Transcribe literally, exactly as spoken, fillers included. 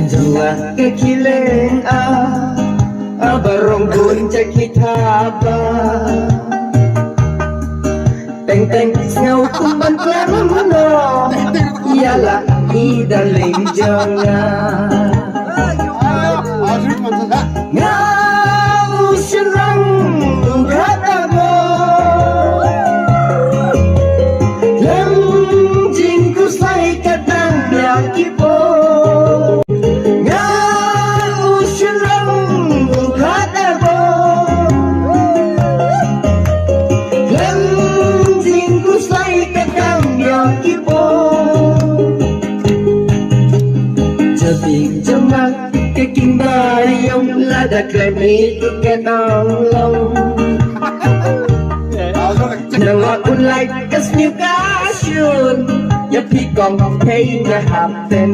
Jua ke kileng a, a barong bun ja ki thaba. Teng teng sngau kum ban klem no. Ïa la i darling jong nga. Nga u shynrang u kata mo. Lem jingkhuslai ka dang ïa ki po. Nga u shynrang u kata mo. Lem jingkhuslai ka dang ïa ki po. Jabik jamak ke king ba yong lada klem i tu ke nang long. Nang wa un like ka sniu ka shun. Ya pi kong pei na hap ten.